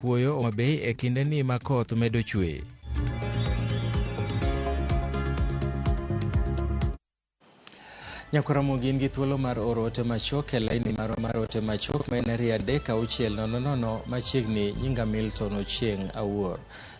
Kuoyo Homa Bay e kindeni ma koth medo chwe. Nyakwar Ramogi in gi thuolo mar oro ote machuok e laini marwa mar ote machuok ma en 23600 machiegni nyinga Milton Ochieng' Awuor.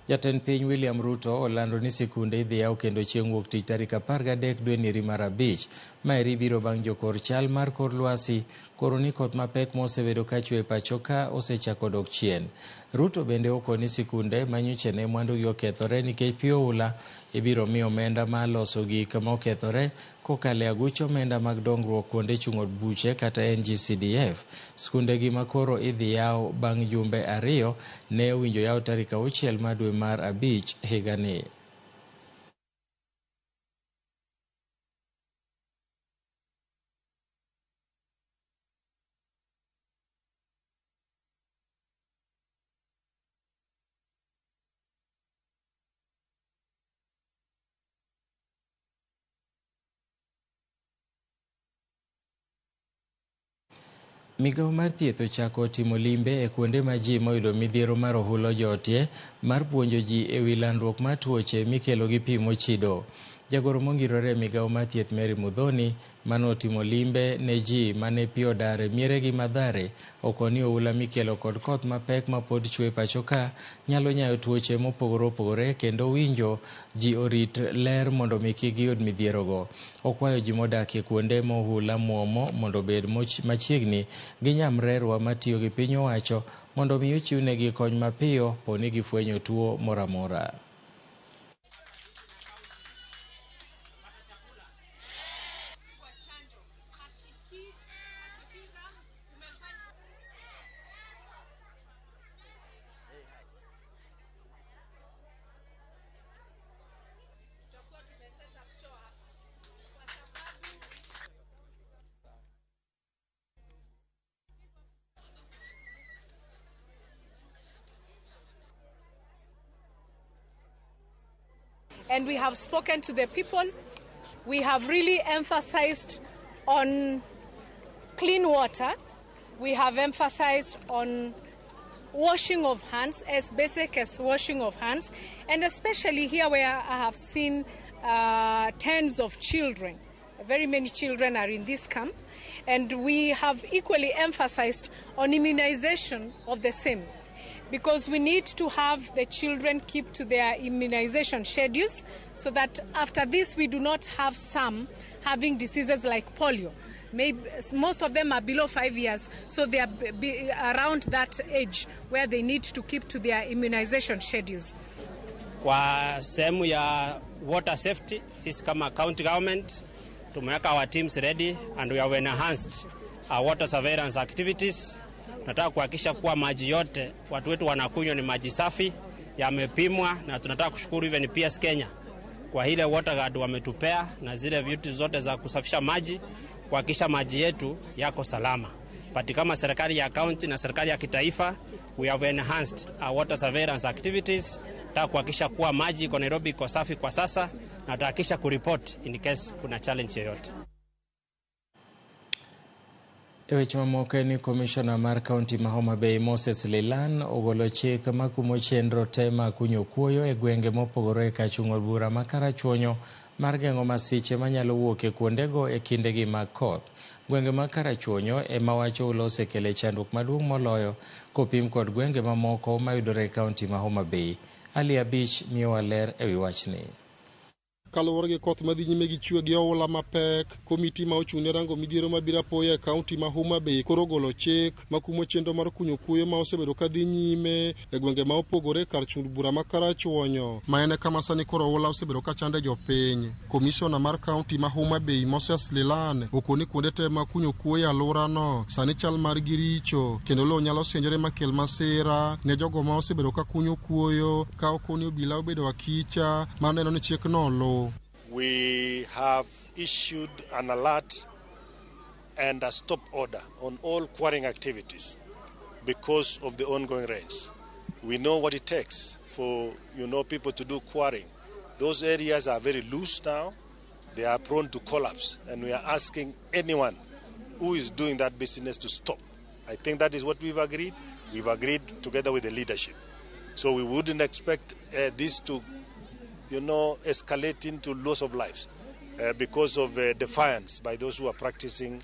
Jatend piny William Ruto olando ni sikunde idhi yaw kendo chieng' wuok tich tarik 13 dweni mar abich. Maeri biro bang' jokor chal mar kor lwasi koro ni koth mapek mosebedo ka chwe e pacho ka osechako dok chien. Ruto bende okoni sikunde ma nyocha ne mwandugi okethore nikech pi oula ibiro mi omenda mar loso gik ma okethore kokalo e aguch omenda mag dongruok kuonde chung' od buche kata NGCDF. Skunde gi makoro idhi yaw bang' jumbe 2 ne owinjo yaw tarik 6 mar dwe mar 5 higani. Migawo mar thieth ochako timo limbe e kuonde ma ji moyudo midhiero mar ohulo jotie mar puonjo ji e wi landruok mar tuoche mikelo gi pi mochido. Jagoro mongirore e migawo mar thieth Mary Muthoni manotimo limbe ne ji mane pi odar e mieregi Mathare okoni oula mikelo kod koth mapek mapod chwe pacho ka nyalo nyayo tuoche mopogore opogore kendo winjo ji orit ler mondo mi kik giyud midhierogo. Okwayo ji modak e kuonde ma ohula muomo mondo obed machiegni gi nyamrerwa matiyo gi piny owacho mondo mi ochiwnegi kony mapiyo poni gifwenyo tuo moro amora. And we have spoken to the people. We have really emphasized on clean water. We have emphasized on washing of hands, as basic as washing of hands, and especially here where I have seen tens of children. Very many children are in this camp, and we have equally emphasized on immunization of the same, because we need to have the children keep to their immunization schedules so that after this we do not have some having diseases like polio. Maybe most of them are below 5 years, so they are around that age where they need to keep to their immunization schedules. Kwa sehemu ya water safety, sisi kama county government tumeweka our teams ready and we have enhanced our water surveillance activities. Tunataka kuhakikisha kuwa maji yote watu wetu wanakunywa ni maji safi, yamepimwa, na tunataka kushukuru even PS Kenya kwa ile water guard wametupea na zile vitu zote za kusafisha maji, kuhakikisha maji yetu yako salama. But kama serikali ya county na serikali ya kitaifa, we have enhanced our water surveillance activities. Tunataka kuhakikisha kuwa maji iko Nairobi iko safi kwa sasa, na tutahakikisha kureport in case kuna challenge yoyote. E weche mamoko en ni komishona mar kaunti ma Homa Bay Moses Lilan ogolo chik makumo chenro te mag kunyo kuoyo e gwenge mopogore e kar chung' od bura ma Karachuonyo mar geng'o masiche manyalo wuok e kuondego e kindegi mag koth. Gwenge mag Karachuonyo ema wach oula osekele chandruok maduong' moloyo kopim kod gwenge mamoko mayudore e kaunti ma Homa Bay. Ali Abich miyowa ler ewi wachni. Kaluwore gi koth madhi nyime gi chwe gi oula mapek, komiti ma ochung' ne rango midhiero mabiro apoya e kaunti ma Homa Bay koro ogolo chik makumo chenro mar kunyo kuoyo ma osebedo ka dhi nyime e gwenge ma opogore kar chung' bura ma Karachuonyo, ma en kama sani koro oula osebedo ka chande jopiny. Komishona mar kaunti ma Homa Bay Moses Lilan okoni kuonde te ma kunyo kuoyo e alworano sani chal margi richo kendo lowo nyalo sinjore makel masira ne jogo ma osebedo ka kunyo kuoyo ka okoni obila obedo akicha mar neno ni chikno oluw. We have issued an alert and a stop order on all quarrying activities because of the ongoing rains. We know what it takes for people to do quarrying. Those areas are very loose now. They are prone to collapse, and we are asking anyone who is doing that business to stop. I think that is what we've agreed. We've agreed together with the leadership. So we wouldn't expect this to, escalate into loss of lives because of defiance by those who are practicing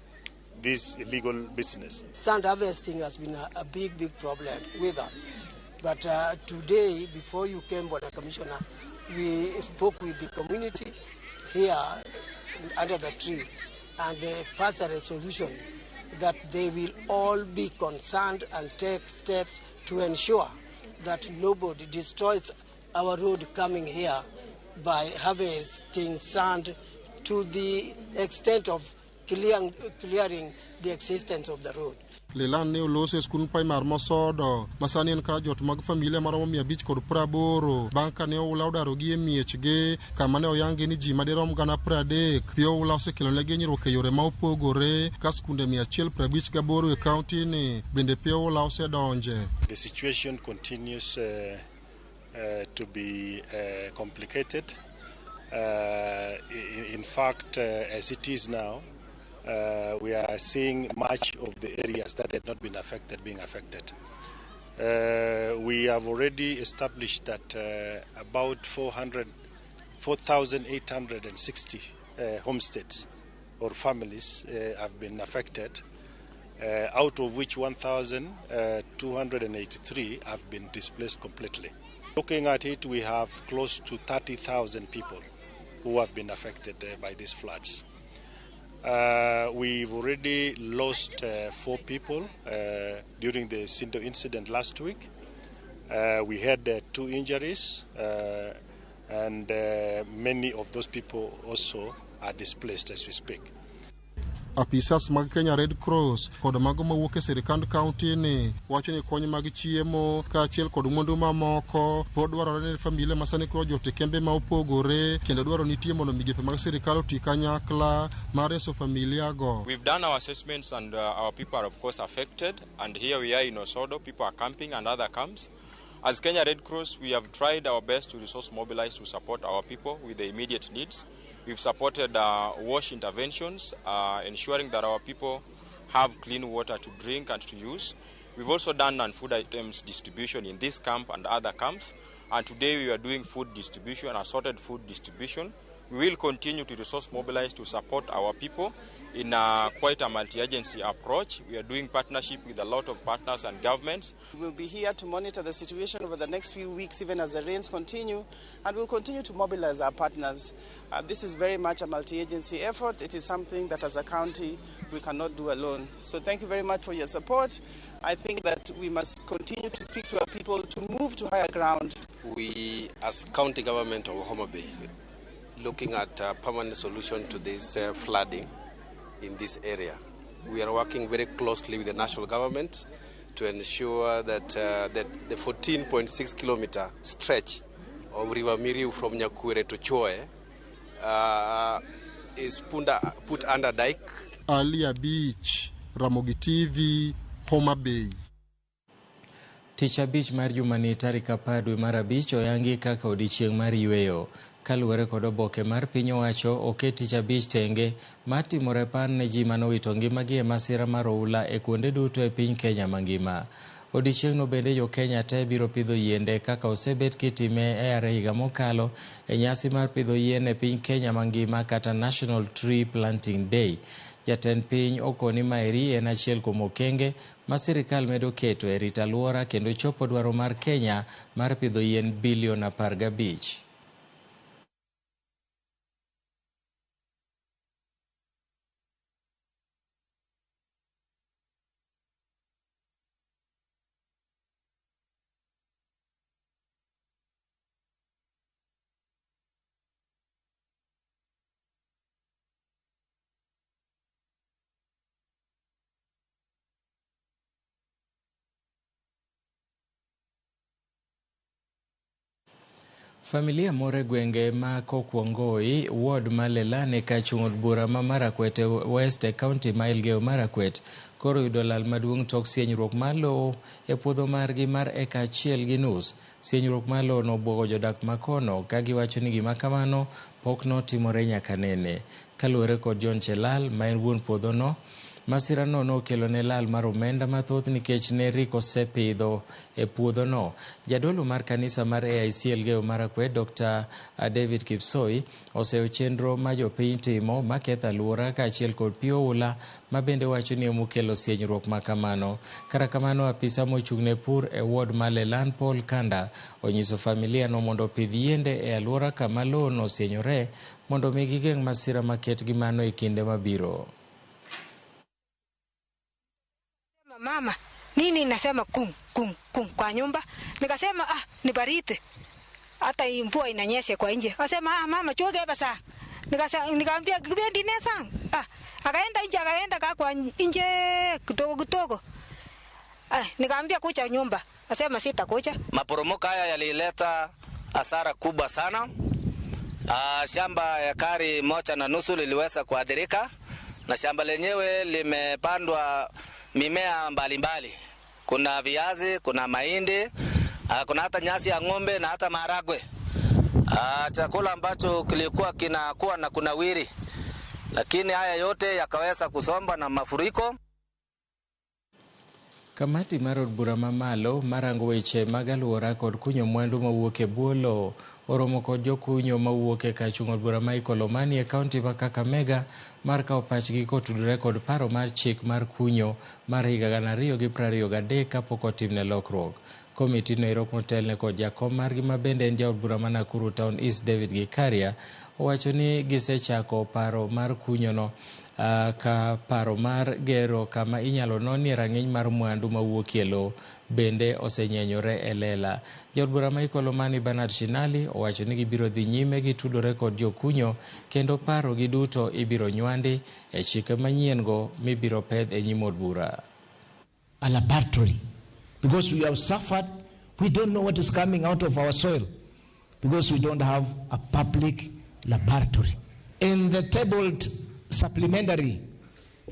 this illegal business. Sand harvesting has been a big, big problem with us. But today, before you came, Bwana Commissioner, we spoke with the community here under the tree, and they passed a resolution that they will all be concerned and take steps to ensure that nobody destroys our road coming here by harvesting sand to the extent of clearing the existence of the road. Lelan ne oloso e skund primar Mosodo ma sani en kar jot mag familia maromo 580 bang' ka ne oula odarogi e miechgi kama ne oyangi ni ji madirom 30,000. Pi oula osekelonegi hinyruok e yore ma opogore ka skunde 158 e kaunti ni bende pi oula osedonje. The situation continues to be complicated. In fact, as it is now, we are seeing much of the areas that had not been affected being affected. We have already established that about 4,860 homesteads or families have been affected, out of which 1,283 have been displaced completely. Looking at it, we have close to 30,000 people who have been affected by these floods. We've already lost 4 people during the Sindo incident last week. We had 2 injuries, and many of those people also are displaced as we speak. Apisas mag Kenya Red Cross kod mago mawuok e sirikand kaunti ni wacho ni kony mag chiemo kaachiel kod mwandu mamoko pod dwarore ne familia ma sani koro jot e kembe ma opogore kendo dwaro nitie mondo migepe mag sirikal oti kanyakla mar reso familia go. We've done our assessments and our people are of course affected, and here we are in Osodo, people are camping and other camps. As Kenya Red Cross, we have tried our best to resource mobilize to support our people with the immediate needs. We've supported wash interventions, ensuring that our people have clean water to drink and to use. We've also done non-food items distribution in this camp and other camps. And today we are doing food distribution, assorted food distribution. We will continue to resource mobilize to support our people in quite a multi-agency approach. We are doing partnership with a lot of partners and governments. We'll be here to monitor the situation over the next few weeks, even as the rains continue, and we'll continue to mobilize our partners. This is very much a multi-agency effort. It is something that as a county we cannot do alone. So thank you very much for your support. I think that we must continue to speak to our people to move to higher ground. We, as county government of Homa Bay, looking at a permanent solution to this flooding in this area. We are working very closely with the national government to ensure that, that the 14.6 kilometer stretch of River Miriu from Nyakwere to Choe is put under dike. Alia Beach, Ramogi TV, Homa Bay. Tich abich mar jumani tarik 10 dwe mar 5 oyangi kaka odiechieng' mar yweyo. Kaluwore kod oboke mar piny owacho, oket tich abich tenge mar timo rapar ne ji manowito ngimagi e masira mar oula e kuonde duto e piny Kenya mangima. Odiechieng'no bende jo Kenya te biro pidho yiende kaka osebet kitime e are higa mokalo e nyasi mar pidho yien e piny Kenya mangima kata National Tree Planting Day. Jatend piny okoni maeri en achiel kuom okenge ma sirikal medo keto e rito alwora kendo chopo dwaro mar Kenya mar pidho yien bilion 15. Familia moro e gwenge ma Kokwongoi, ward ma Lelane kachung' od bura ma Marakwet West e kaunti ma Elgeyo Marakwet koro yudo lal maduong' tok sienyruok mar lowo e puodho margi mar eka 1.5. Sienyruok mar lowo nobwogo jodak makono ka giwacho ni gima kamano pok notimore nyaka nene. Kaluwore kod John Chelal ma en wuon puodhono, Masirano nokelo ne lal mar omenda mathoth nikech ne rik osepidho e puodhono. Jadolo mar kanisa mar AIC Elgeyo Marakwet Dr. David Kipsoi oseyo chenro ma jopiny timo maketho alwora kaachiel kod pi oula ma bende wacho ni emokelo sienyruok ma kamano. Kata kamano apisa mochung'ne pur e ward ma Lelan Paul Kanda onyiso familia no mondo opidh yiende e alwora kama lowo nosienyore mondo mi gigeng' masira maket gi mano e kinde mabiro. Mama, nini nasema kum kum kum kwa nyumba? Nikasema ah, ni baridi. Hata hii mvua inanyesha kwa nje. Akasema ah, mama choge basa. Nikasema nikamwambia kibendi ne sang. Ah, akaenda nje akaenda kaa kwa nje kidogo kidogo. Ah, nikamwambia kucha nyumba. Akasema sitakucha. Maporomoko haya yalileta hasara kubwa sana. Shamba ekari 1.5 liliweza kuathirika na shamba lenyewe limepandwa mimea mbalimbali. Kuna viazi, kuna mahindi, kuna hata nyasi ya ng'ombe na hata maharagwe. Chakula ambacho kilikuwa kinakuwa na kunawiri. Lakini haya yote yakaweza kusombwa na mafuriko. Kamati mar od bura mamalo marango weche mag alwora kod kunyo mwandu mawuok e bwo lowo oromo kod jokunyo mawuok e kar chung' od bura Michael Omani e kaunti ma Kakamega mar kawo pachgi kotudore kod paro mar chik mar kunyo mar higa 2023 kapok otimne lokruok. Komiti no ero motelne kod jakom margi ma bende en jaod bura ma Nakuru Town East David Gikaria owacho ni gisechako paro mar kunyono ka paro mar gero kama inyalo nonie rang'iny mar mwandu mawuok e lowo bende osenyenyore e lela. Jaod bura Michael Omani Bernard Shinali owacho ni gibiro dhi nyime gi tudore kod jokunyo kendo paro gi duto ibiro nywandi e chike manyien go mibiro pedh e nyim od bura. A laboratory, because we have suffered, we don't know what is coming out of our soil because we don't have a public laboratory. In the tabled supplementary,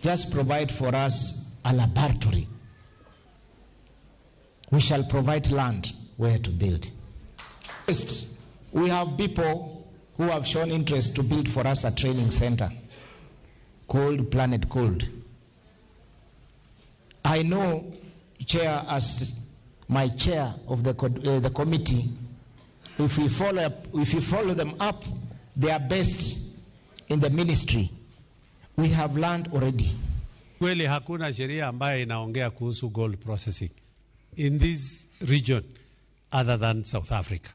just provide for us a laboratory. We shall provide land where to build. First, we have people who have shown interest to build for us a training center called Planet Gold. I know, Chair, as my chair of the committee, if we follow them up, they are best in the ministry. We have learned already. Kweli hakuna sheria ambayo inaongea kuhusu gold processing in this region other than South Africa.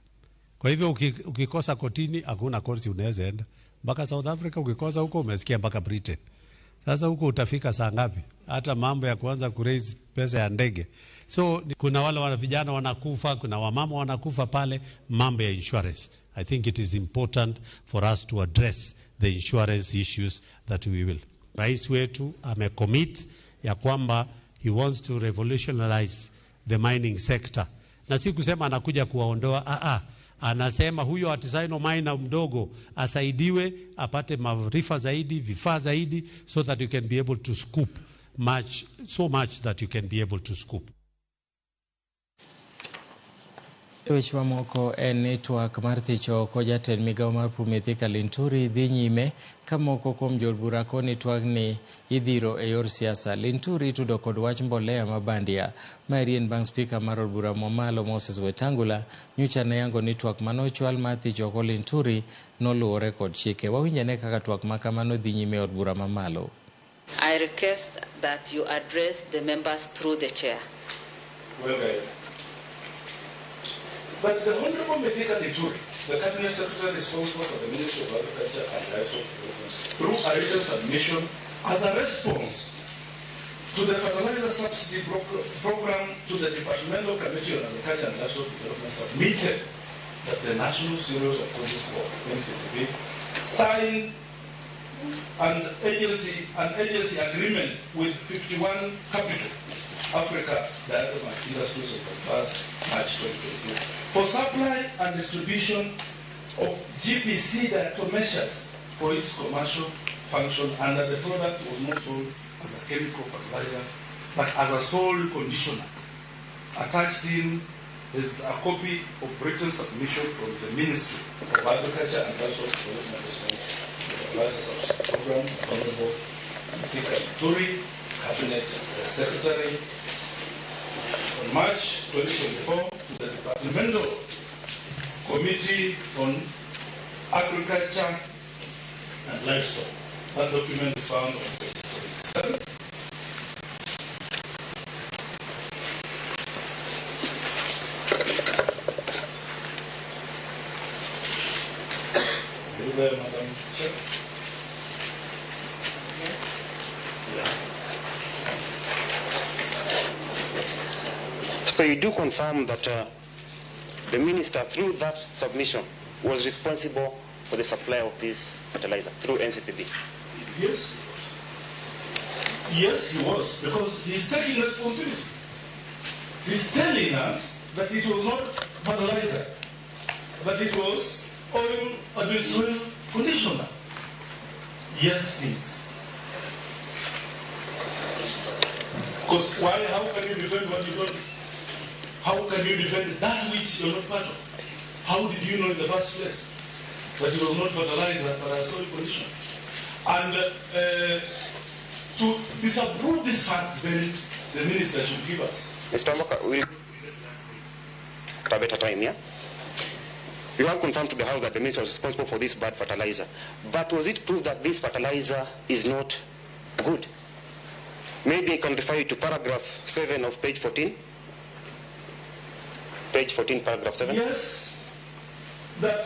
Kwa hivyo ukikosa kotini hakuna koti unaweza enda mpaka South Africa, ukikosa huko umesikia mpaka Britain. Sasa huko utafika saa ngapi? Hata mambo ya kuanza kuraise pesa ya ndege. So kuna wale wana vijana wanakufa, kuna wamama wanakufa pale, mambo ya insurance. I think it is important for us to address the insurance issues that we will. Rais wetu amecommit ya kwamba he wants to revolutionize the mining sector. Na si kusema anakuja kuwaondoa, anasema huyo artisanal miner mdogo asaidiwe, apate maarifa zaidi, vifaa zaidi, so that you can be able to scoop much, so much that you can be able to scoop. Weche mamoko en ni twak mar thich oko jatend migawo mar pur Mithika Linturi dhi nyime ka moko kuom jood bura koni twakni idhiro e yor siasa. Linturi itudo kod wach mbolea ma bandia. Maeri en bang' spika mar od bura mamalo Moses Wetangula nyocha ne yango ni twak manochwal mar thich oko Linturi noluwore kod chike. Wawinj ane kaka twak ma kamano dhi nyime e od bura mamalo. I request that you address the members through the chair. Well, guys. But the Honorable Mithika Linturi, the Cabinet Secretary responsible for the Ministry of Agriculture and Livestock Development, through a written submission as a response to the fertilizer subsidy program to the Departmental Committee on Agriculture and Livestock Development, submitted that the National Cereals and Produce Board, NCPB, signed an agency agreement with 51 Capital Africa Diamond Industries of the past March 2022 for supply and distribution of GPC diatomaceous for its commercial function, and that the product was not sold as a chemical fertilizer but as a soil conditioner. Attached in is a copy of written submission from the Ministry of Agriculture and Livestock Development response to the Fertilizer Subsidy Program, Honorable Mithika Linturi, Cabinet Secretary on March 2024 to the Departmental Committee on Agriculture and Livestock. That document is found on page 47. Are you there, Madam Chair? Yes. Yeah. So you do confirm that the minister, through that submission, was responsible for the supply of this fertilizer through NCPB? Yes. Yes, he was, because he's taking responsibility. He's telling us that it was not fertilizer, that it was oil and soil conditioner. Yes, please. Because why, how can you defend what you don't? How can you defend that which you're not part of? How did you know in the first place that it was not fertilizer but a soil conditioner? And to disapprove this fact, then the minister should give us. Mr. Wamboka, we'll at a better time, yeah? You have confirmed to the House that the minister was responsible for this bad fertilizer. But was it proved that this fertilizer is not good? Maybe I can refer you to paragraph 7 of page 14. Page 14, paragraph 7. Yes, that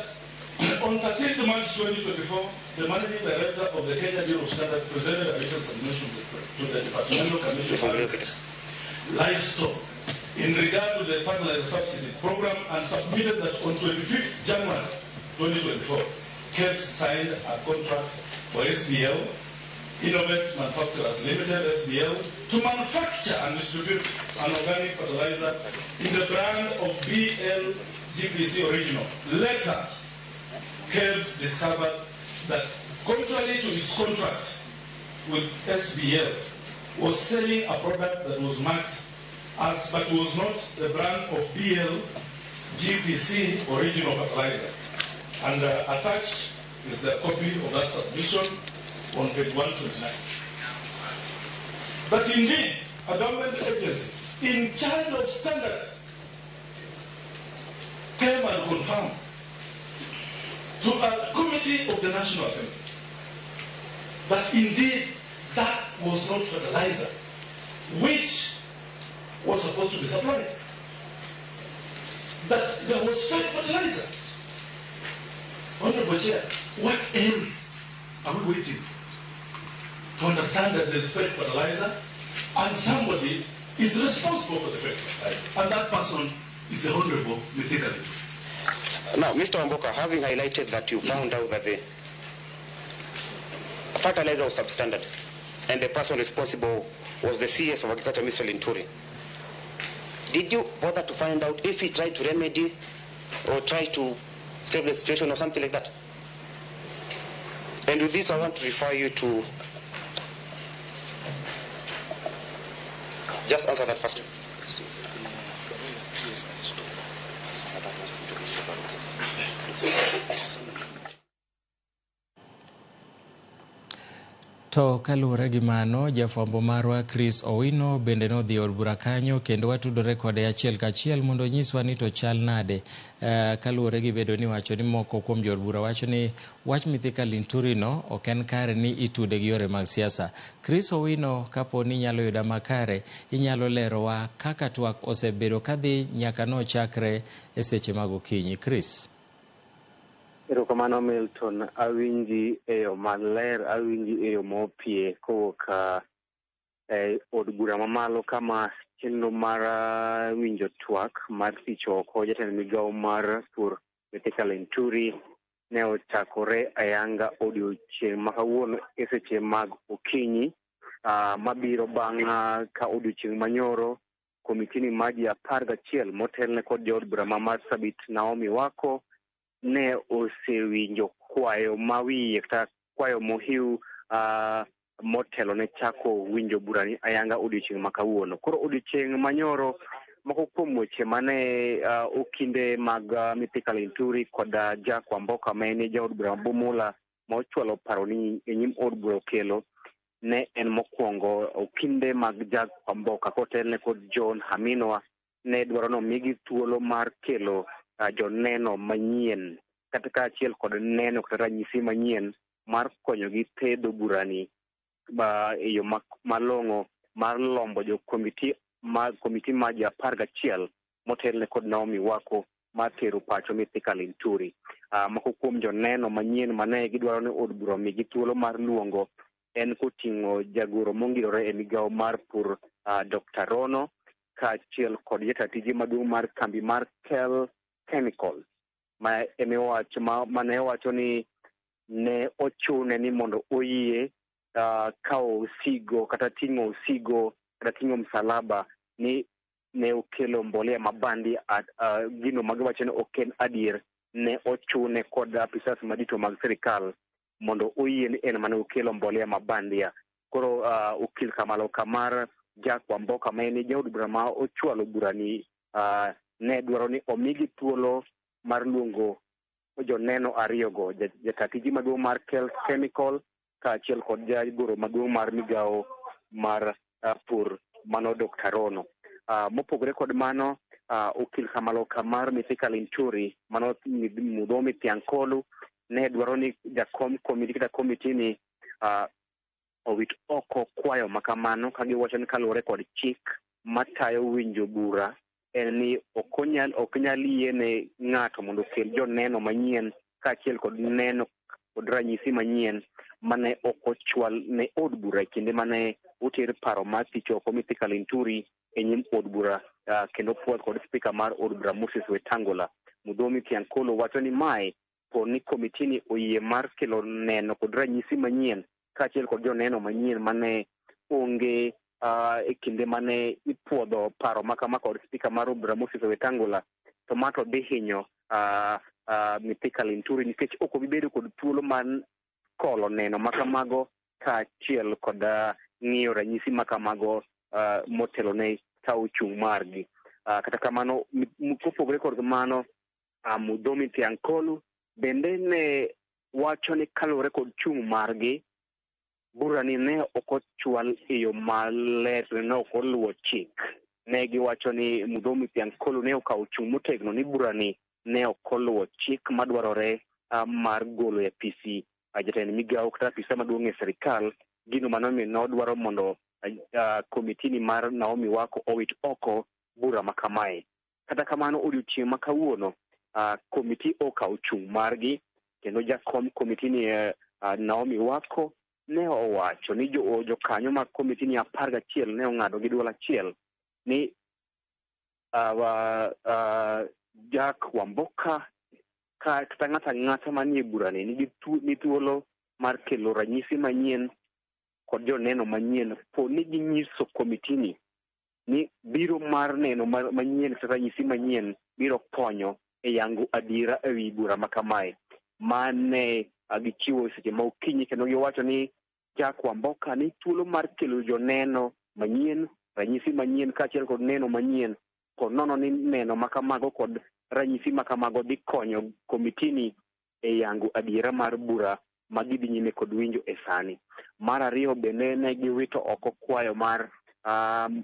on 13th March 2024, the Managing Director of the Kenya Bureau of Standards presented a written submission to the Departmental Committee of Agriculture, Livestock, in regard to the fertilizer subsidy program, and submitted that on 25th January 2024, KEBS signed a contract for SBL, Innovate Manufacturers Limited, SBL, to manufacture and distribute an organic fertilizer in the brand of BLGPC Original. Later, KEBS discovered that, contrary to its contract with SBL, was selling a product that was marked as, but was not the brand of BLGPC Original Fertilizer. And attached is the copy of that submission on page 129. But indeed, a government agency in charge of standards came and confirmed to a committee of the National Assembly that indeed that was not fertilizer, which was supposed to be supplied. That there was fake fertilizer. Honorable Chair, what else are we waiting for? To understand that there's fake fertilizer and somebody is responsible for the fake fertilizer. And that person is the Honorable Mithika Linturi. Now, Mr. Wamboka, having highlighted that you found out that the fertilizer was substandard and the person responsible was the CS of Agriculture, Mr. Linturi, did you bother to find out if he tried to remedy or try to save the situation or something like that? And with this, I want to refer you to... Just answer that first. To kaluwore gi mano, jafwambo marwa Chris Owino bende nodhi e od bura kanyo kendo watudore kode achiel kachiel mondo onyiswa ni to chal nade. Kaluwore gi bedo ni wacho ni moko kuom jood bura wacho ni wach Mithika Linturi no ok en kare ni itude gi yore mag siasa. Chris Owino, kapo ni inyalo yuda makare, inyalo lerowa kaka twak osebedo kadhi nyaka nochakre e seche mag okinyi. Chris. Erokamano Milton, awinji e yo maler, awinji e yo mopie kowuok e od bura mamalo kama chenro mar winjo twak mar tich oko jatend migawo mar pur Mithika Linturi ne ochakore ayanga odiochieng' ma kawuono e seche mag okinyi mabiro bang' ka odiochieng' manyoro komitini mar ji 11 motelne kod jaod bura ma Marsabit Naomi Wako ne osewinjo kwayo mawiye kata kwayo mohiu motelo ne chako winjo burani ayanga odiochieng' ma kawuono. Koro odiochieng' manyoro moko kuom weche mane okinde mag Mithika Linturi kod Jack Wamboka ma en jaod bura ma Bumula ma ochwalo paro ni e nyim od bura okelo ne en mokwongo okinde mag Jack Wamboka kotelne kod John Haminwa ne dwaro ni omigi thuolo mar kelo joneno manyien kata kaachiel kod neno kata ranyisi manyien mar konyogi thedho burani e yo malong'o mar lombo jo komiti ma ji 11 motelne kod Naomi Wako mar tero pacho Mithika Linturi. Moko kuom joneno manyien mane gidwaro ni od bura omigi thuolo mar luongo en koting'o jagoro mongirore e migawo mar pur Dr. Rono kaachiel kod jata tije maduong' mar kambi mar Kel Chemicals mane owacho ni ne ochune ni mondo oyie kawo osigo kata ting'o osigo kata ting'o msalaba ni ne okelo mbolea mabandi gino magiwacho ni ok en adier. Ne ochune kod apisas madito mag sirikal mondo oyie ni en mane okelo mbolea mabandia. Koro okil Kamaloka mar Jack Wamboka ma en jaod bura ma ochwalo burani ne dwaro ni omigi thuolo mar luongo joneno ariyogo, jata tije maduong' mar Kel Chemical kaachiel kod jagoro maduong' mar migawo mar pur mano Dr. Rono. Mopogore kod mano, okil Kamaloka mar Mithika Linturi mano Mudhomi Thiankolu ne dwaro ni jakom komiti kata komiti ni owit oko kwayo makamano kagiwacho ni kaluwore kod chik matayo winjo bura en ni ok nyal yiene ng'ato mondo okel joneno manyien kaachiel kod neno kod ranyisi manyien mane ok ochwal ne od bura e kinde mane oter paro mar thich oko Mithika Linturi e nyim od bura kendo puodh kod spika mar od bura Moses Wetangula. Mudhomi Thiankolu wacho ni mae po ni komiti ni oyie mar kelo neno kod ranyisi manyien kaachiel kod joneno manyien mane onge e kinde mane ipuodho paro makama kod spika mar od bura Moses Wetangula, to ma to dhi hinyo Mithika Linturi nikech ok obi bedo kod thuolo mar kolo neno makamago kaachiel kod ng'iyo ranyisi makamago motelo ne kawo chung' margi. Kata kamano, kopogore kod mano, Mudhomi Thiankolu bende ne wacho ni kaluwore kod chung' margi, burani ne ok ochwal e yo maler, ne ok oluwo chik. Ne giwacho ni Mudhomi Thiankolu ne okawo chung' motegno ni burani ne ok oluwo chik madwarore mar golo e apisi jatend migawo kata apisa maduong' e sirikal, gino manomiyo nodwaro mondo komiti ni mar Naomi Wako owit oko bura makamae. Kata kamano, odiochieng' ma kawuono komiti okawo chung' margi kendo jakom komiti ni Naomi Wako ne owacho ni jokanyo mag komiti ni 11 ne ong'ado gi duol achiel ni Jack Wamboka kata ng'ato ang'ata manie burani nigi thuolo mar kelo ranyisi manyien kod joneno manyien po ni ginyiso komiti ni biro mar neno manyien kata ranyisi manyien biro konyo e yango adiera ewi bura makamae mane gichiwo seche ma okinyi. Kendo giwacho ni Jack Wamboka ni thuolo mar kelo joneno manyien, ranyisi manyien kaachiel kod neno manyien, kod nono ni neno makamago kod ranyisi makamago dhi konyo komiti ni e yango adiera mar bura ma gidhi nyime kod winjo e sani. Mar ariyo bende ne giwito oko kwayo mar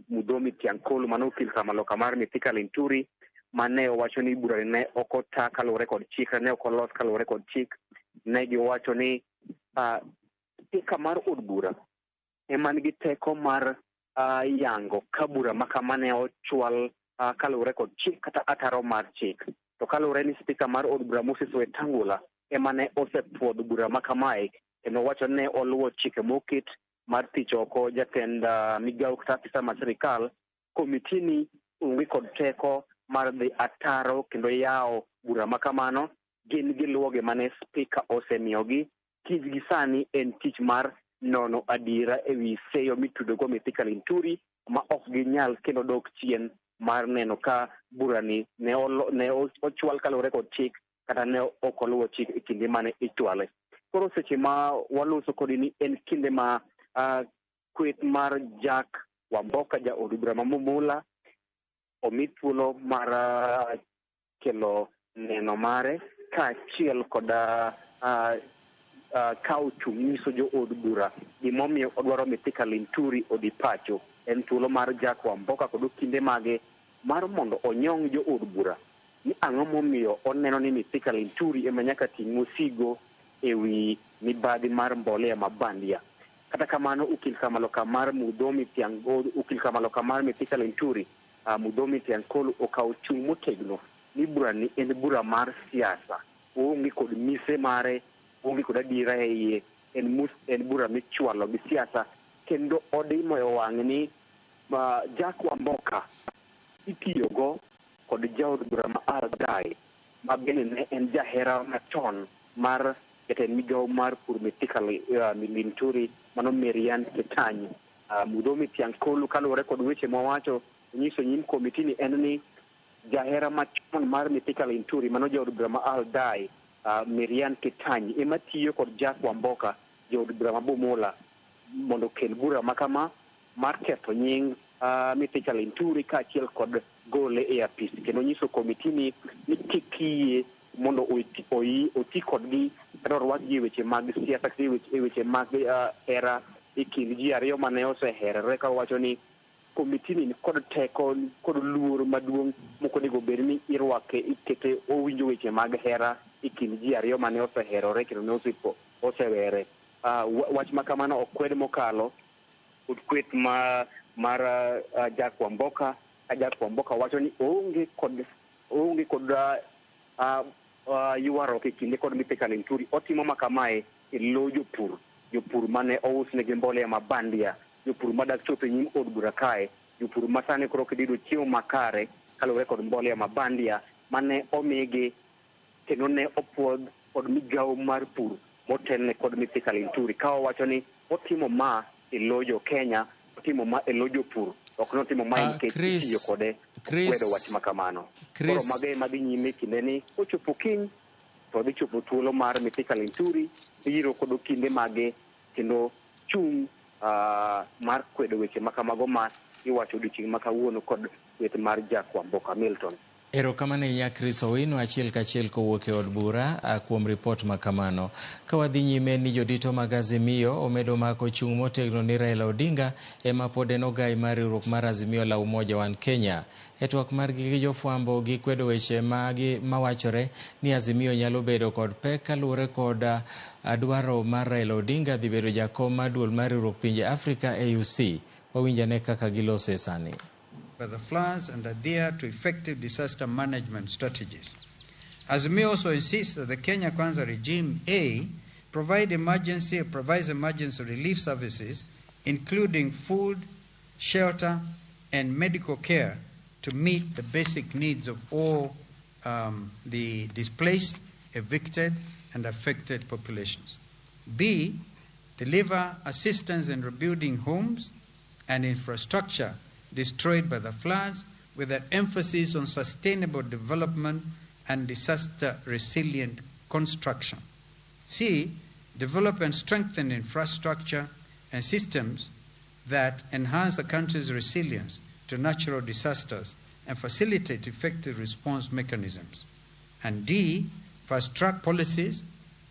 Mudhomi Thiankolu mano okil Kamaloka mar Mithika Linturi mane owacho ni bura ne ok ota kaluwore kod chik, ne ok olos kaluwore kod chik. Ne giwacho ni spika mar od bura ema nigi teko mar yango ka bura makama ne ochwal kaluwore kod chik kata ataro mar chik. To kaluwore ni spika mar od bura Moses Wetangula ema ne osepuodho bura makamae kendo wacho ne oluwo chike moket mar thich oko jatend migawo kata apisa mar sirikal, komiti ni onge kod teko mar dhi ataro kendo yawo bura makamano. Gin giluwo gima ne spika osemiyogi. Tijgi sani en tich mar nono adiera ewi seyo mitudogo Mithika Linturi ma ok ginyal kendo dok chien mar neno ka burani ne ochwal kaluwore kod chik kata ne ok oluwo chik e kinde mane ichwale. Koro seche ma waloso kodi ni en kinde ma kweth mar Jack Wamboka jaod bura ma Mumula omi thuolo mar kelo neno mare kaachiel kod Ka ochung' nyiso jo od bura gimomiyo odwaro Mithika Linturi odhi pacho. En thuolo mar Jack Wamboka kod okinde mage mar mondo onyong' jo od bura ni ang'o momiyo oneno ni Mithika Linturi ema nyaka ting' osigo ewi mibadhi mar mbolea ma bandia. Kata kamano, okil kamaloka mar Mudhomi Thiang'o, okil kamaloka mar Mithika Linturi, Mudhomi Thiankolu okawo chung' motegno ni bura ni en bura mar siasa. Oonge kod mise mare, oonge kod adiera e iye, en bura michwalo gi siasa, kendo odimo e wang'e ni Jack Wamboka itiyogo kod jaod bura ma Aldai, ma bende ne en jahera machon mar jatend migawo mar pur Mithika Linturi, mano Marianne Kitany. Mudhomi Thiankolu kaluwore kod weche mowacho onyiso nyim komiti ni en ni jahera machon mar Mithika Linturi, mano jaod bura ma Aldai, Marianne Kitany, ema tiyo kod Jack Wamboka, jaod bura ma Bumula, mondo okel bura makama mar ketho nying Mithika Linturi kaachiel kod gole e apis, kendo nyiso komiti ni kik yie mondo oti kodgi kata orwakgi e weche mag siasa kata e weche mag hera e kind ji ariyo mane oseherore, ka owacho ni komiti ni kod teko kod luor maduong' mok onego bed ni irwake ikete owinjo weche mag hera e kind ji ariyo mane oseherore kendo ne osewere. Wach ma kamano okwed mokalo od kweth mar Jack Wamboka. Jack Wamboka wacho ni oonge kod ywaruok e kinde kod Mithika Linturi. Otimo makamae e lo jopur mane ousnegi mbolea ma bandia, jopur madak chopo e nyim od bura kae, jopur ma sani koro ok giyudo chiemo makare kaluwore kod mbolea ma bandia mane omigi kendo ne opuodh kod migawo mar pur motelne kod Mithika Linturi, ka owacho ni otimo ma e lo jo Kenya, otimo ma e lo jopur, ok notimo ma nikech itiyo kode kwedo wach ma kamano. Koro mago ema dhi nyime kinde ni kochopo kiny to dhi chopo thuolo mar Mithika Linturi biro kod okinde mage kendo chung' mar kwedo weche ma kamago ma iwacho odiochieng' ma kawuono kod kweth mar Jack Wamboka. Milton. Erokamano ahinya Chris Owino, achiel kachiel kowuok e od bura kuom ripot ma kamano. Ka wadhi nyime ni jodito mag Azimio omedo mako chung' motegno ni Raila Odinga ema pod en ogai mar riwruok mar Azimio la Umoja One Kenya. E twak margi gi jofwambo gikwedo weche mawachore ni Azimio nyalo bedo kod pek kaluwore kod dwaro mar Raila Odinga dhi bedo jakom mar duol mar riwruok pinje Afrika AUC. Wawinjane kaka giloso e sani. By the floods and adhere to effective disaster management strategies. Azimio also insists that the Kenya Kwanza regime A provides emergency relief services, including food, shelter, and medical care to meet the basic needs of all the displaced, evicted, and affected populations. B, deliver assistance in rebuilding homes and infrastructure destroyed by the floods, with an emphasis on sustainable development and disaster-resilient construction. C, develop and strengthen infrastructure and systems that enhance the country's resilience to natural disasters and facilitate effective response mechanisms. And D, fast-track policies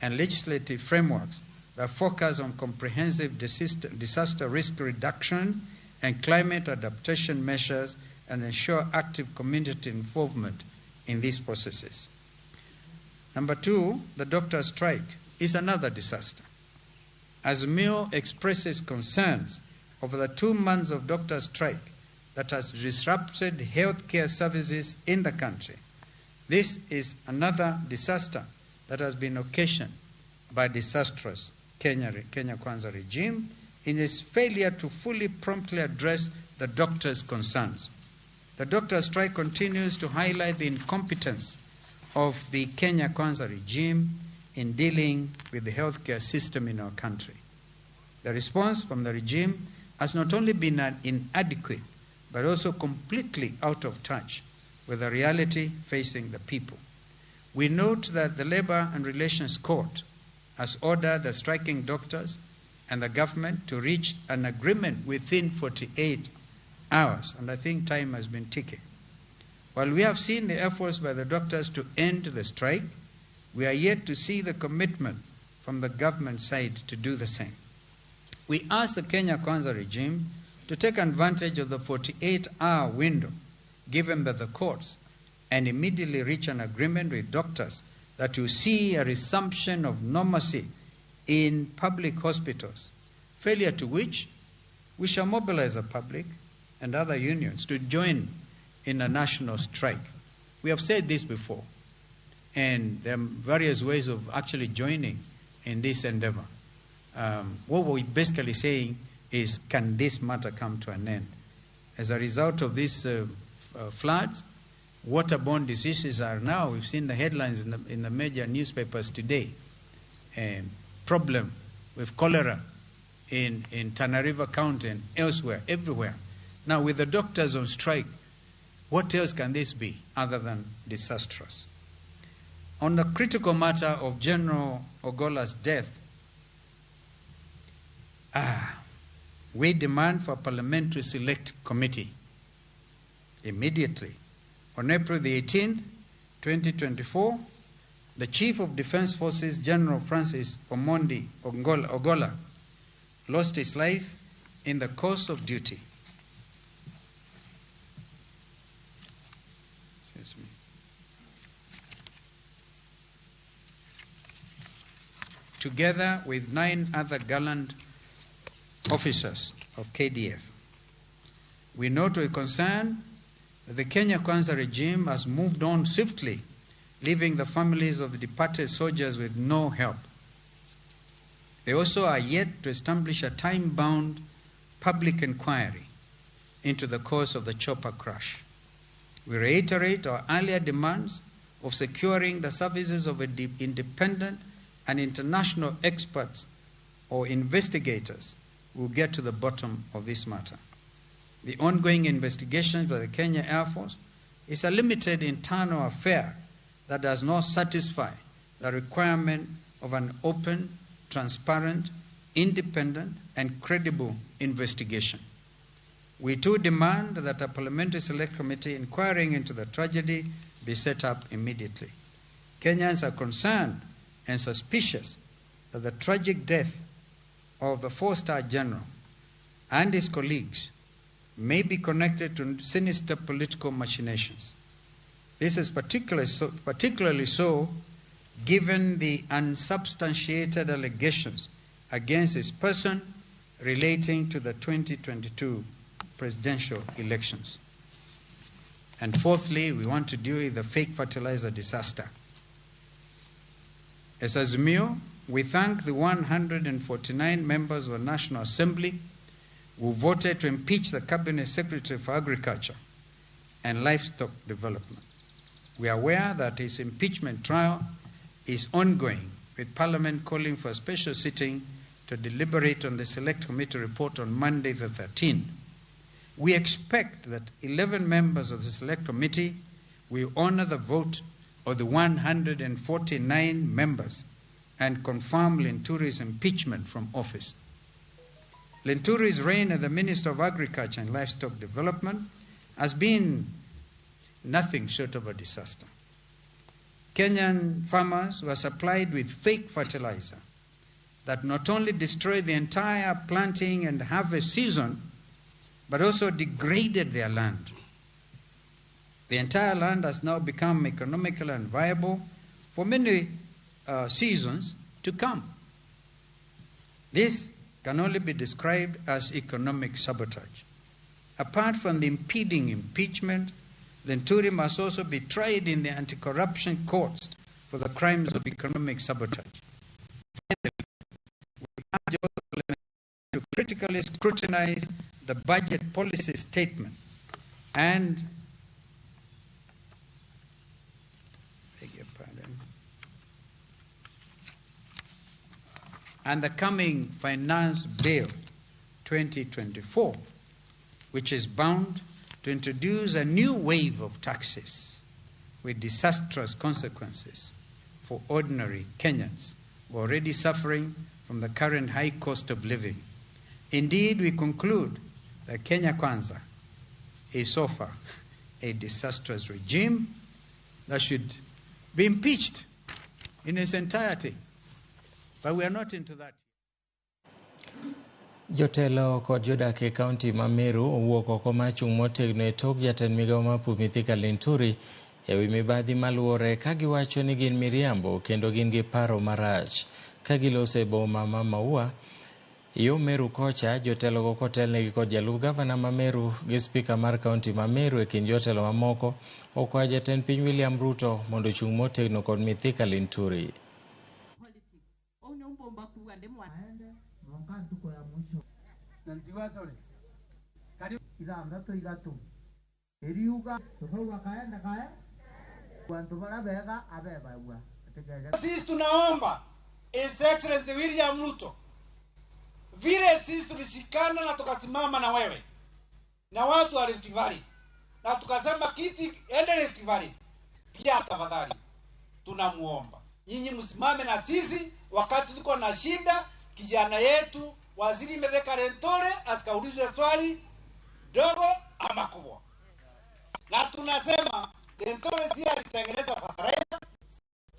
and legislative frameworks that focus on comprehensive disaster risk reduction and climate adaptation measures and ensure active community involvement in these processes. Number 2, the doctor's strike is another disaster. Azimio expresses concerns over the 2 months of doctor's strike that has disrupted healthcare services in the country. This is another disaster that has been occasioned by disastrous Kenya Kwanza regime in its failure to fully promptly address the doctors' concerns. The doctors' strike continues to highlight the incompetence of the Kenya Kwanza regime in dealing with the healthcare system in our country. The response from the regime has not only been inadequate, but also completely out of touch with the reality facing the people. We note that the Labour and Relations Court has ordered the striking doctors and the government to reach an agreement within 48 hours, and I think time has been ticking. While we have seen the efforts by the doctors to end the strike, we are yet to see the commitment from the government side to do the same. We ask the Kenya Kwanza regime to take advantage of the 48-hour window given by the courts and immediately reach an agreement with doctors that you see a resumption of normalcy in public hospitals, failure to which we shall mobilize the public and other unions to join in a national strike. We have said this before, and there are various ways of actually joining in this endeavor. What we're basically saying is, can this matter come to an end? As a result of these floods, waterborne diseases are now, we've seen the headlines in the major newspapers today, problem with cholera in Tana River County and elsewhere, everywhere. Now, with the doctors on strike, what else can this be other than disastrous? On the critical matter of General Ogola's death, we demand for a parliamentary select committee immediately. On April the 18th, 2024, the Chief of Defense Forces, General Francis Omondi Ogola, lost his life in the course of duty. Excuse me. Together with 9 other gallant officers of KDF. We note with concern that the Kenya Kwanza regime has moved on swiftly, leaving the families of the departed soldiers with no help. They also are yet to establish a time-bound public inquiry into the cause of the chopper crash. We reiterate our earlier demands of securing the services of independent and international experts or investigators who will get to the bottom of this matter. The ongoing investigations by the Kenya Air Force is a limited internal affair that does not satisfy the requirement of an open, transparent, independent, and credible investigation. We too demand that a parliamentary select committee inquiring into the tragedy be set up immediately. Kenyans are concerned and suspicious that the tragic death of the four-star general and his colleagues may be connected to sinister political machinations. This is particularly so given the unsubstantiated allegations against his person relating to the 2022 presidential elections. And fourthly, we want to deal with the fake fertilizer disaster. As Azimio, we thank the 149 members of the National Assembly who voted to impeach the Cabinet Secretary for Agriculture and Livestock Development. We are aware that his impeachment trial is ongoing, with Parliament calling for a special sitting to deliberate on the Select Committee report on Monday the 13th. We expect that 11 members of the Select Committee will honor the vote of the 149 members and confirm Linturi's impeachment from office. Linturi's reign as the Minister of Agriculture and Livestock Development has been nothing short of a disaster. Kenyan farmers were supplied with fake fertilizer that not only destroyed the entire planting and harvest season, but also degraded their land. The entire land has now become economically unviable for many seasons to come. This can only be described as economic sabotage. Apart from the impeding impeachment, Linturi must also be tried in the anti-corruption courts for the crimes of economic sabotage. Finally, we urge all the parliament to critically scrutinize the budget policy statement and the coming Finance Bill 2024, which is bound to introduce a new wave of taxes with disastrous consequences for ordinary Kenyans who are already suffering from the current high cost of living. Indeed, we conclude that Kenya Kwanza is so far a disastrous regime that should be impeached in its entirety. But we are not into that. Jotelo kod jodak e kaunti ma Meru owuok oko mar chung' motegno e tok jatend migawo mar pur Mithika Linturi e wi mibadhi maluwore ka giwacho ni gin miriambo kendo gin gi paro marach. Ka giloso e boma ma Maua, yo Meru kocha, jotelogo kotelnegi kod jalup gavana ma Meru gi spika mar kaunti ma Meru e kind jotelo mamoko okwayo jatend piny William Ruto mondo ochung' motegno kod Mithika Linturi. Sisi tunaomba His Excellency William Ruto, vile sisi tulishikana na tukasimama na wewe na watu wa Rift Valley na tukasema kiti ende Rift Valley, pia tafadhali tunamuomba nyinyi msimame na sisi wakati tuko na shida. Kijana yetu Waziri Mithika Linturi asikaulizwe swali dogo ama kubwa, na tunasema Linturi si alitengeneza fertilizer,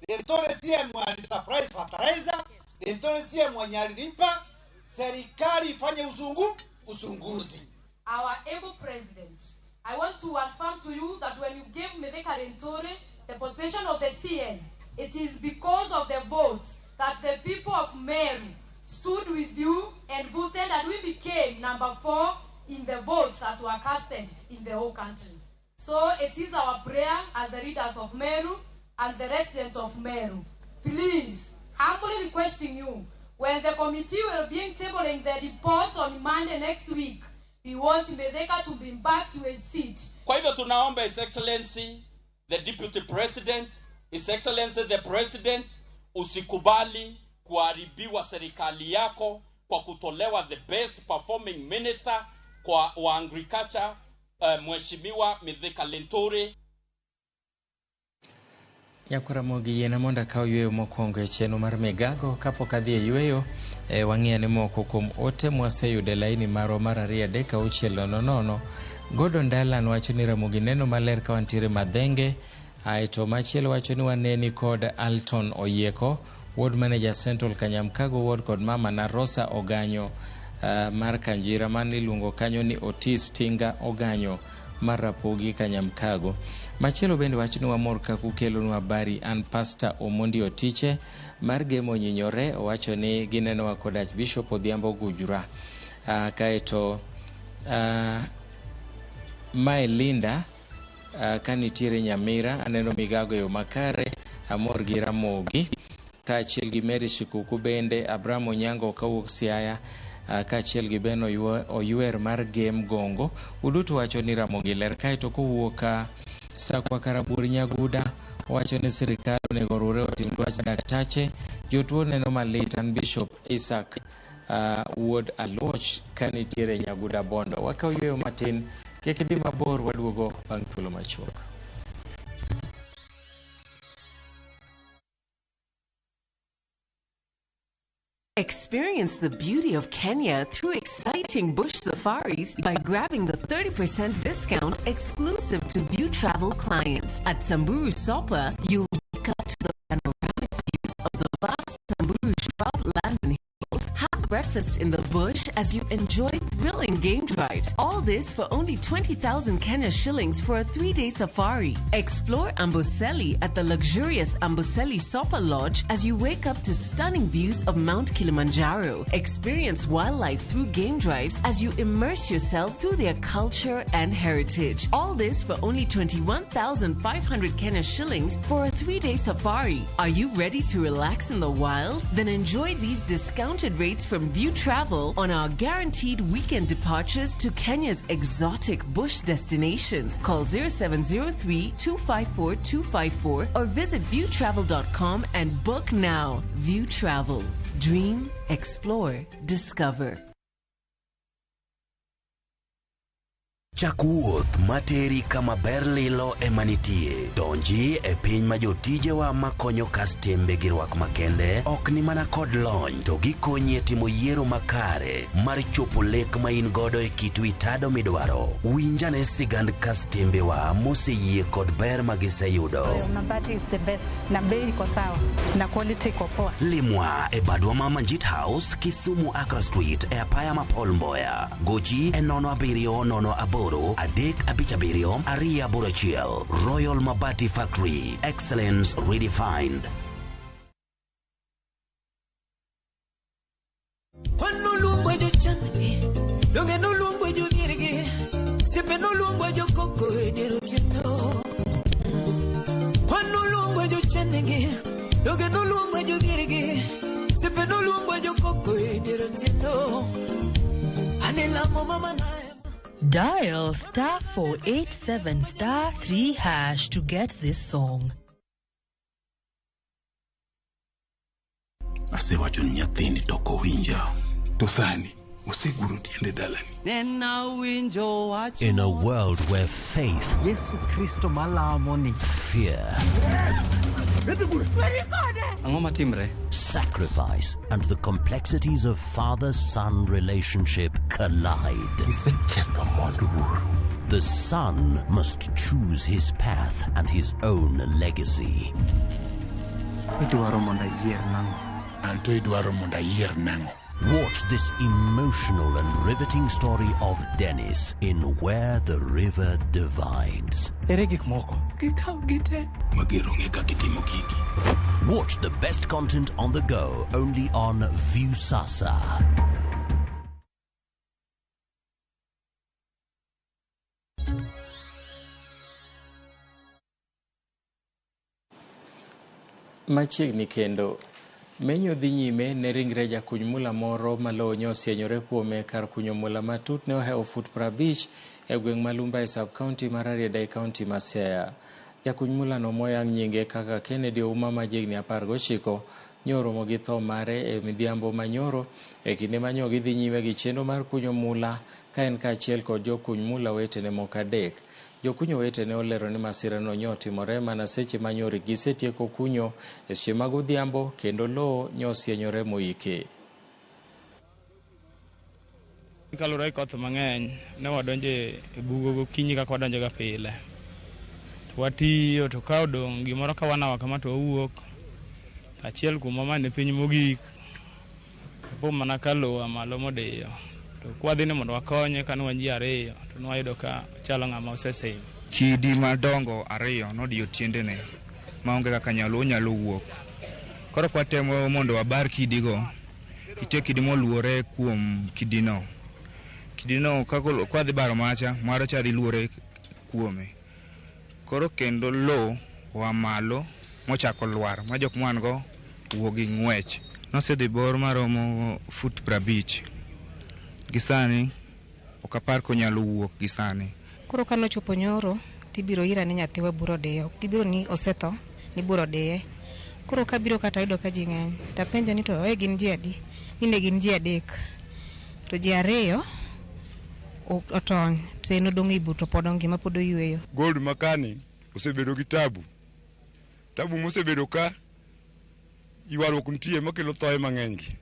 Linturi si mwenye surprise fertilizer, Linturi si mwenye alilipa. Serikali ifanye uchunguzi. Our able president, I want to affirm to you that when you gave Mithika Linturi the position of the CS, it is because of the votes that the people of Meru stood with you and voted, and we became number 4 in the votes that were casted in the whole country. So it is our prayer as the leaders of Meru and the residents of Meru. Please, humbly requesting you, when the committee will be tabling the report on Monday next week, we want Mithika to be back to his seat. Kwa hivyo tunaomba His Excellency the Deputy President, His Excellency the President, usikubali kuharibiwa serikali yako kwa kutolewa the best performing minister kwa wa agriculture, Mheshimiwa Mithika Linturi. Nyakwara Ramogi yiena mondo akaw yweyo mokwongo e chenro mar migago kapok adhi e yweyo wang'iyo ni moko kuom ote mwaseyudo e laini marwa mar 2 3 6 0 0. Gordon Dalan wacho ni Ramogi neno maler ka wantiere Madhenge. Aeto machielo wacho ni waneni kod Alton Oyieko, Ward Manager Central Kanyamkago Ward, kod mama na Rosa Oganyo mar Kanjira mane iluongo kanyo ni Otis Tinga Oganyo mar Rapogi Kanyamkago. Machielo bende wacho ni wamor kaka ukelonwa habari. An Pastor Omondi Otiche mar Gemo Nyinyore owacho ni ginenowa kod Archbishop Odhiambo Gujura. Kaeto mae Linda kanitiere Nyamira aneno migago e yo makare, amor gi Ramogi kaachiel gi Mary Shikuku bende Abraham Onyango kawuok Siaya kaachiel gi Ben Oywer mar Gem Gongo. Uduto wacho ni Ramogi ler. Kaeto kowuok Sakwa Karabuor Nyaguda wacho ni sirikal onego oriwre otim dwach daktache. Jotuo neno malit. An Bishop Isaac wuod Aluoch kanitiere Nyaguda Bondo. Wakaw yweyo matin, kik idhi mabor, waduogo bang' thuolo machuok. Experience the beauty of Kenya through exciting bush safaris by grabbing the 30% discount exclusive to View Travel clients. At Samburu Sopa, you'll wake up to the panoramic views of the vast Samburu shrubland and hills. Have breakfast in the bush as you enjoy thrilling game drives. All this for only 20,000 Kenya shillings for a 3-day safari. Explore Amboseli at the luxurious Amboseli Sopa Lodge as you wake up to stunning views of Mount Kilimanjaro. Experience wildlife through game drives as you immerse yourself through their culture and heritage. All this for only 21,500 Kenya shillings for a 3-day safari. Are you ready to relax in the wild? Then enjoy these discounted rates from View Travel on our guaranteed weekend departures to Kenya's exotic bush destinations. Call 0703 254 254 or visit viewtravel.com and book now. View Travel. Dream, explore, discover. Chak wuoth materi kama ber lilo ema nitie. Donji e piny ma jotijewa makonyo kastembe gi rwak makende ok ni mana kod lony to gikonyi e timo yiero makare mar chopo lek ma in godo e kit wi tado midwaro. Winjane sigand kastembewa moseyie kod ber ma giseyudo. Mabati is the best na bei iko sawa na quality iko poa. Limwa e badwa ma Manjit House, Kisumu Accra Street e apaya ma Paul Mboya. Gochi e 07 08 357 281. Royal Mabati Factory. Excellence redefined. Wanoluongwa jochan-gi, donge noluongwa jodhiergi, siepe noluongwa jokoko e dier otieno. Wanoluongwa jochan-gi, donge noluongwa jodhiergi, siepe noluongwa jokoko e dier otieno. Ane lamo mama na Dial star 487 star 3 hash to get this song. Asewacho ni nyathini to ok owinja. To sani oseguro tiende dalani. Nena winjo wach In a world where faith, Yesu Kristo malamo ni fear, Ang'o matimre? sacrifice, and the complexities of father-son relationship collide. The son must choose his path and his own legacy. Idwaro mondo ayier nang'o? Anto idwaro mondo ayier nang'o? Watch this emotional and riveting story of Dennis in Where the River Divides. Ere gik moko? Gikaw gite. Mager onge kaka itimo gigi. Watch the best content on the go only on Viusasa. Machiegni kendo menyo dhi nyime ne ringre jakuny mula moro ma lowo nyo osienyore kuome kar kunyo mula matut ne ohewo fut 50 e gweng' ma Lumba e sub county mar Rarieda e county ma Siaya. Jakuny mula no moyang nyinge kaka Kennedy Ouma ma jahigni 19 nyoromo gi tho mare e midhiambo manyoro e kinde ma nyo gidhi nyime gi chenro mar kunyo mula ka en kaachiel kod jokuny mula wetene moko adek. Jokunyo wetene olero ni masirano nyo otimore mana seche ma nyori gisetieko kunyo e seche mag odhiambo kendo lowo nyo osienyore moike. Kaluwore gi koth mang'eny, ne wadonjo e bugo gokinyi kaka wadonjo ga pile. To watiyo to ka odong' gimoro ka wanawa kama to wawuok. Achiel kuomwa mane piny mogik, opo mana ka lowo oa malo modiyo. To kwadhi ni mondo wakonye kane wan ji ariyo, to nwayudo ka ochalo ng'ama osesim. Kidi madongo ariyo nodiyo tiendene maonge kaka onyalo wuok. Koro kwatemo mondo wabar kidigo, nitie kidi moluore kuom kidino. Kidino kwadhi baro macha, maro cha dhi luore kuome. Koro kendo lowo oa malo mochako lwar ma jok mwan go wuok gi ng'wech. Nosedhi bor maromo fut 50. Gi sani ok apar konyalo wuok gi sani. Koro kanochopo nyoro tibiro ira ni nyathiwa buro diyo. Gibiro ni osetho ni buro diye. Koro kabiro kata yudo ka ji ng'eny. Tapenjo ni to gin ji adi? Ni ne gin ji adek. To ji ariyo otony. To en odong' e bur to pod ongima pod oyweyo. Gold makani osebedo gi tabu. Tabu mosebedo ka ywaruok nitie makelo thoe mang'eny gi.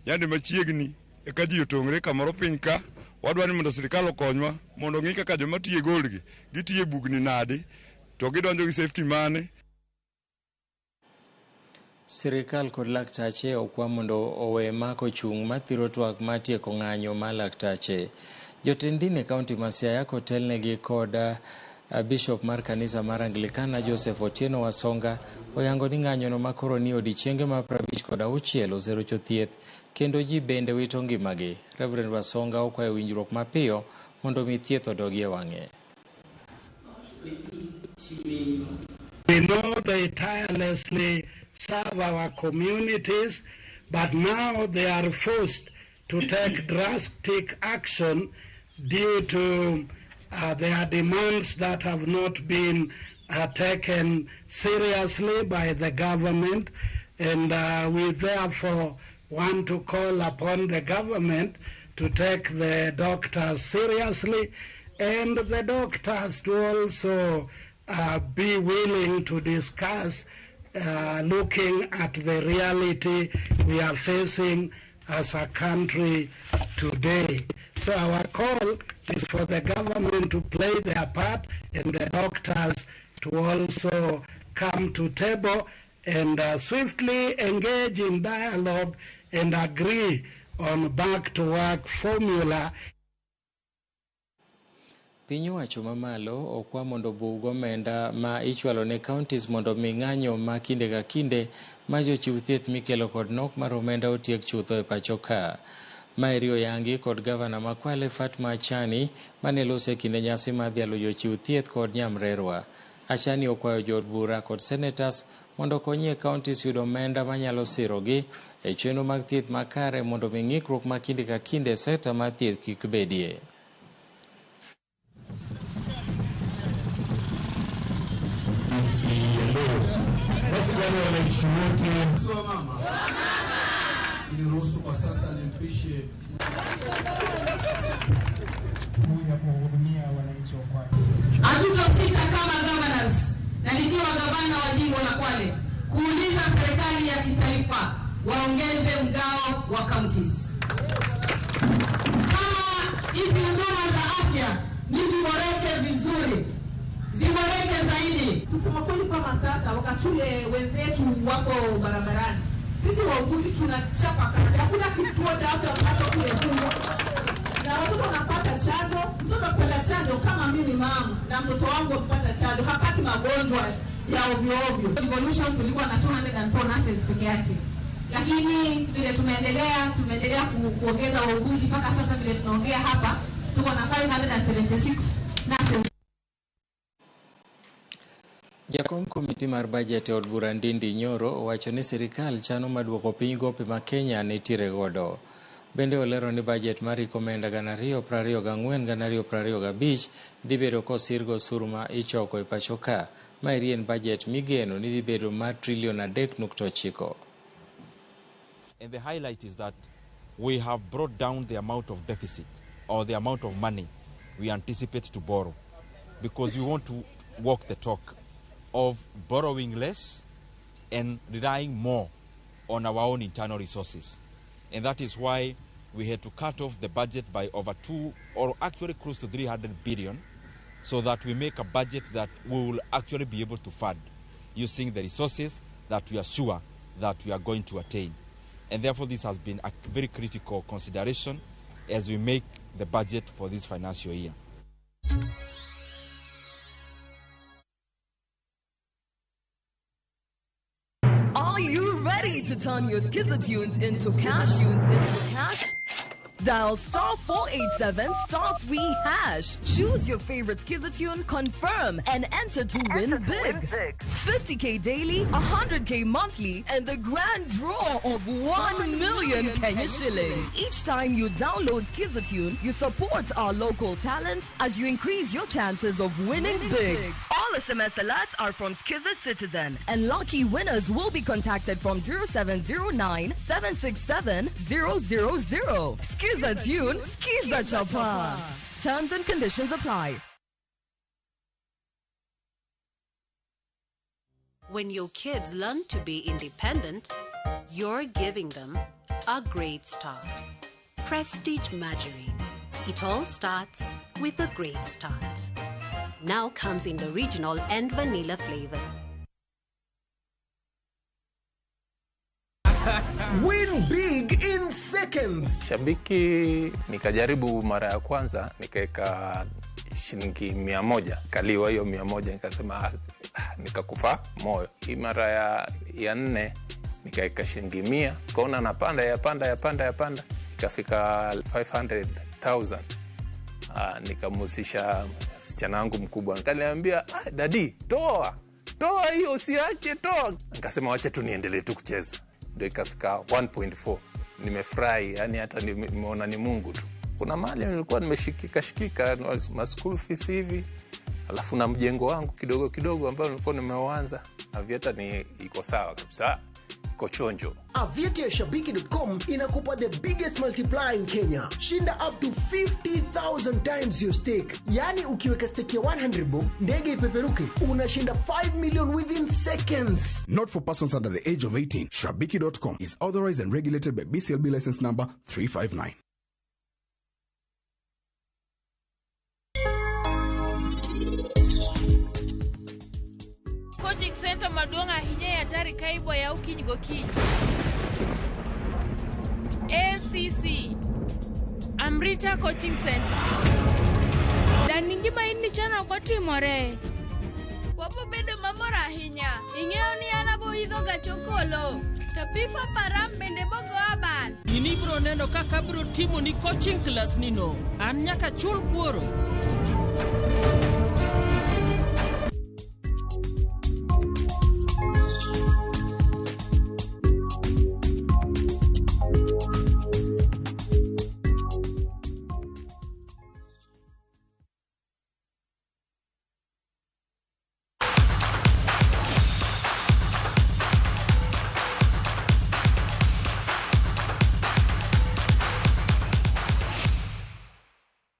Yande machiegni eka ji otong're kamoro piny ka wadwa ni mondo sirikal okonywa mondo ong'i kaka joma tiyo e gold gi gitiyo e bugni nadi to gidonjo gi safety mane. Sirikal kod laktache okwa mondo owe mako chung' mathiro twak mar tieko ng'anyo mar laktache. Jotend din e kaunti ma Siaya kotelnegi kod Bishop mar kanisa mar Anglikana Joseph Otieno Wasonga oyango ni ng'anyono makoro ni odiechienge mar 56 oserocho thieth kendo ji bende wito ngimagi. Reverend Wasonga okwayo winjruok mapiyo mondo mi thieth odogi e wang'e. We know they tirelessly serve our communities, but now they are forced to take drastic action due to their demands that have not been taken seriously by the government, and we therefore want to call upon the government to take the doctors seriously and the doctors to also be willing to discuss looking at the reality we are facing as a country today. So our call is for the government to play their part and the doctors to also come to table and swiftly engage in dialogue and agree on back to work formula. Piny owacho mamalo okwa mondo bug omenda ma ichwalo ne counties mondo mi ng'anyo ma kinde ka kinde ma jochiw thieth mikelo kod nok mar omenda otiek chutho e pacho ka. Maeri oyangi kod gavana ma Kwale Fatma Achani mane lose e kinde nyasi mar dhialo jochiw thieth kod nyamrerwa. Achani okwayo jood bura kod senators mondo okonyie counties yudo omenda manyalo sirogi e chenro mag thieth makare mondo mi ng'ikruok ma kinde ka kinde e sekta mar thieth kik bedie. Wananchi wote wa mama, niruhusu kwa sasa nimpishe ya kuhudumia wananchi wa Kwale. Hatutosita kama governors, na nikiwa gavana wa jimbo la Kwale, kuuliza serikali ya kitaifa waongeze mgao wa counties. Kama hizi huduma za afya ni ziboreke vizuri, ziboreke zaidi. Tusema kweli, kama sasa wakati ule wenzetu wako barabarani, sisi wauguzi tunachapa kazi. Hakuna kituo cha afya ambacho kimefungwa na watoto wanapata chanjo. Mtoto akipata chanjo kama mimi mama na mtoto wangu akipata chanjo hapati magonjwa ya ovyo ovyo. Devolution tulikuwa na 204 nurses peke yake, lakini vile tumeendelea kuongeza wauguzi mpaka sasa vile tunaongea hapa tuko na 576 nurses. Jakom komiti mar budget e od bura Ndindi Nyoro owacho ni sirikal chano maduoko piny gope ma Kenya nitiere godo. Bende olero ni budget mar hik omenda 2024-2025 dhi bedo kosir go osuru ma ichoko e pacho ka. Maeri en budget migeno ni dhi bedo mar trilion 3.9. And the highlight is that we have brought down the amount of deficit or the amount of money we anticipate to borrow, because we want to walk the talk of borrowing less and relying more on our own internal resources. And that is why we had to cut off the budget by over 2 or actually close to 300 billion, so that we make a budget that we will actually be able to fund using the resources that we are sure that we are going to attain. And therefore this has been a very critical consideration as we make the budget for this financial year. Are you ready to turn your Skiza tunes into cash? Dial star 487 star 3 hash. Choose your favorite Skiza tune, confirm, and enter to win big. 50K daily, 100K monthly, and the grand draw of 1 million Kenya shillings. Each time you download Skiza tune, you support our local talent as you increase your chances of winning big. All SMS alerts are from Skiza Citizen, and lucky winners will be contacted from 0709 767 000. Skiza tune, Skiza Chapa. Terms and conditions apply. When your kids learn to be independent, you're giving them a great start. Prestige Margarine. It all starts with a great start. Now comes in the original and vanilla flavor. Win big in seconds. Shabiki nikajaribu mara ya kwanza nikaweka shilingi 100, kaliwa hiyo 100, nikasema nikakufa moyo. Hii mara ya nne nikaweka shilingi 100, kaona napanda yapanda ikafika 500,000. Nikamhusisha msichana wangu mkubwa, akaniambia daddy, toa hiyo, usiache, toa. Nikasema wacha tu niendelee tu kucheza. Ndio ikafika 1.4. Nimefurahi, yani hata nimeona ni Mungu tu. Kuna mahali nilikuwa nimeshikika ma school fees hivi, alafu na mjengo wangu kidogo kidogo ambao nilikuwa nimeuanza. Aviator ni iko sawa kabisa. Kochonjo. Avieti ya shabiki.com inakupa the biggest multiplier in Kenya. Shinda up to 50,000 times your stake. Yaani ukiweka stake ya 100 bob, ndege ipeperuke, unashinda 5 million within seconds. Not for persons under the age of 18. Shabiki.com is authorized and regulated by BCLB license number 359. Coaching center maduong' ahinya e atari ka iboyaw kiny gokinyi. ACC Amrita Coaching Center. Dani gima in nichano ok otimore. Wabo bedo mamor ahinya. Ing'eyo ni an abo idho gach okolo. To Bifa Param bende bogo abal. In ibro neno kaka abro timo ni coaching class ni no. An nyaka chul kuoro.